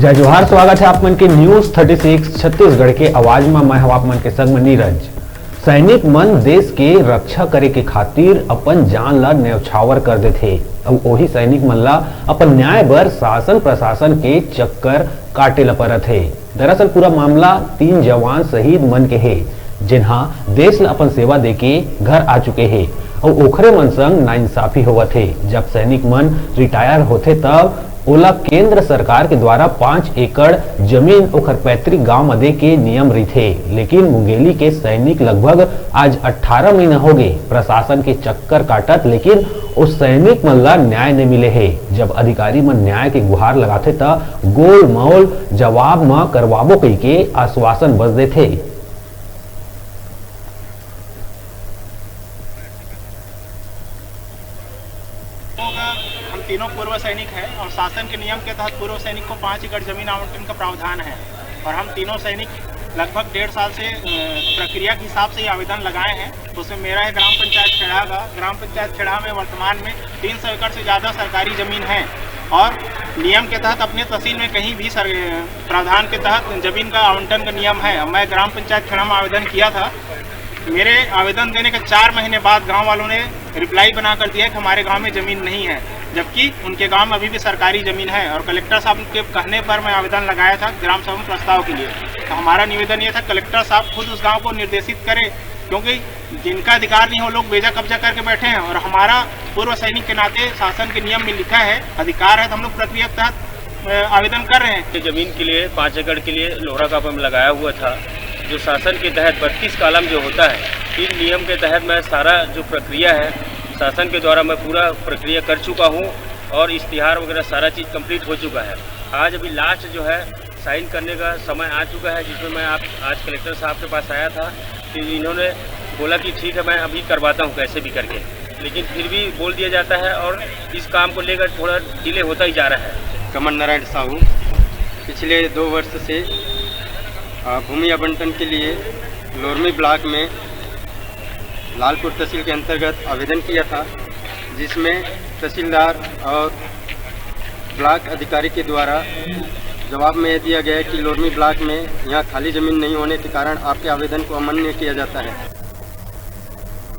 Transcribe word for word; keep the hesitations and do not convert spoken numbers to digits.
जय जोहार, स्वागत है आप मन के News thirty six छत्तीसगढ़ के आवाज में। मैं हूं आप मन के संग में नीरज। सैनिक मन देश के रक्षा करे के खातिर अपन जान ला न्यौछावर कर देथे, अउ ओही सैनिक मन ला अपन न्याय बर शासन प्रशासन के चक्कर काटे ला परत हे। दरअसल पूरा मामला तीन जवान शहीद मन के हे, जिन्हा देश ला अपन सेवा देके घर आ चुके हे, अउ ओखरे मन संग नाइंसाफी होवत हे। जब सैनिक मन रिटायर होथे, तब ओला केंद्र सरकार के द्वारा पाँच एकड़ जमीन ओखर पैतृक गांव म दे के नियम रहिथे, लेकिन मुंगेली के सैनिक लगभग आज अट्ठारह महीना हो गए प्रशासन के चक्कर काटत, लेकिन ओ सैनिक मन ला न्याय नइ मिले हे। जब अधिकारी मन न्याय के गुहार लगाथे, त गोल मौल जवाब म करवाबो कहिके आश्वासन बस देथे। हम तीनों पूर्व सैनिक हैं और शासन के नियम के तहत पूर्व सैनिक को पाँच एकड़ जमीन आवंटन का प्रावधान है। और हम तीनों सैनिक लगभग डेढ़ साल से, अ, प्रक्रिया के हिसाब से ये आवेदन लगाए हैं। उसमें मेरा है ग्राम पंचायत खेड़ा का। ग्राम पंचायत खेड़ा में वर्तमान में तीन सौ एकड़ से ज़्यादा सरकारी ज़मीन है और नियम के तहत अपने तहसील में कहीं भी सर-, प्रावधान के तहत जमीन का आवंटन का नियम है। मैं ग्राम पंचायत खेड़ा में आवेदन किया था। मेरे आवेदन देने के चार महीने बाद गांव वालों ने रिप्लाई बना कर दिया कि हमारे गांव में ज़मीन नहीं है, जबकि उनके गांव में अभी भी सरकारी ज़मीन है। और कलेक्टर साहब के कहने पर मैं आवेदन लगाया था ग्राम सभा में प्रस्ताव के लिए। तो हमारा निवेदन ये था, कलेक्टर साहब खुद उस गांव को निर्देशित करें, क्योंकि जिनका अधिकार नहीं, वो लोग बेजा कब्जा करके बैठे हैं और हमारा पूर्व सैनिक के नाते शासन के नियम में लिखा है, अधिकार है, तो हम लोग प्रक्रिया के तहत, अ, आवेदन कर रहे हैं। ये जमीन के लिए, पाँच एकड़ के लिए लोहरा का हम लगाया हुआ था, जो शासन के तहत बत्तीस कालम जो होता है, इन नियम के तहत मैं सारा जो प्रक्रिया है शासन के द्वारा, मैं पूरा प्रक्रिया कर चुका हूँ और इश्तिहार वगैरह सारा चीज़ कंप्लीट हो चुका है। आज अभी लास्ट जो है, साइन करने का समय आ चुका है, जिसमें मैं आप आज कलेक्टर साहब के पास आया था कि इन्होंने बोला कि ठीक है, मैं अभी करवाता हूँ कैसे भी करके, लेकिन फिर भी बोल दिया जाता है और इस काम को लेकर थोड़ा डिले होता ही जा रहा है। कमल नारायण साहू पिछले दो वर्ष से, अ, भूमि आवंटन के लिए लोरमी ब्लॉक में लालपुर तहसील के अंतर्गत आवेदन किया था, जिसमें तहसीलदार और ब्लॉक अधिकारी के द्वारा जवाब में यह दिया गया कि लोरमी ब्लॉक में यहाँ खाली ज़मीन नहीं होने के कारण आपके आवेदन को अमान्य किया जाता है।